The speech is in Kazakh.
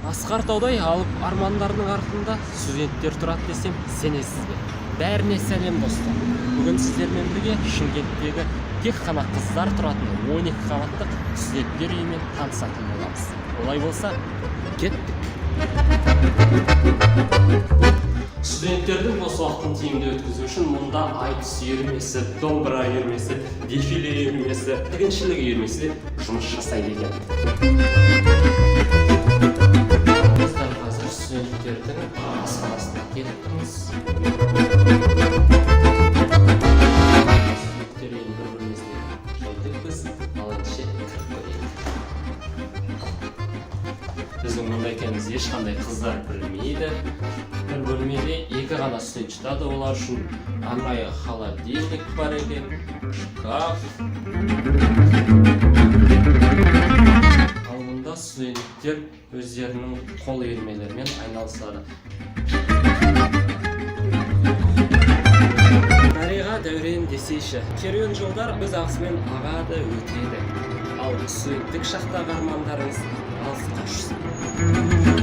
Асқар таудай алып армандарының артында студенттер тұрады десем, сенесіз бе? Бәріне сәлем, достар! Бүгін сіздермен бірге Шымкенттегі тек қана қыздар тұратын 12 қабаттық студенттер үйімен танысатын боламыз. Олай болса, кеттік! Студенттердің бос уақытын тиімді өткізу үшін мұнда айтыс үйірмесі, домбыра үйірмесі, дефиле үйірмесі, тігіншілік үйірмесі де жұмыс жасайды екен. Біз дәл қазір студенттердің асханасына келіп тұрмыз. Студенттер үйінің бір бөлмесіне келдік біз, ал ендеше кіріп көрейік. Біздің мұнда екенімізді ешқандай қыздар білмейді. Бір бөлмеде екі ғана студент жатады, олар үшін арнайы холодильник бар екен, шкаф. Ал мұнда студенттер өздерінің қол үйірмелерімен айналысады. Дариға дәурен десейші, керуен жолдар өз ағысымен ағады, өтеді, ал студенттік шақтағы армандарыңыз алысқа ұшсын.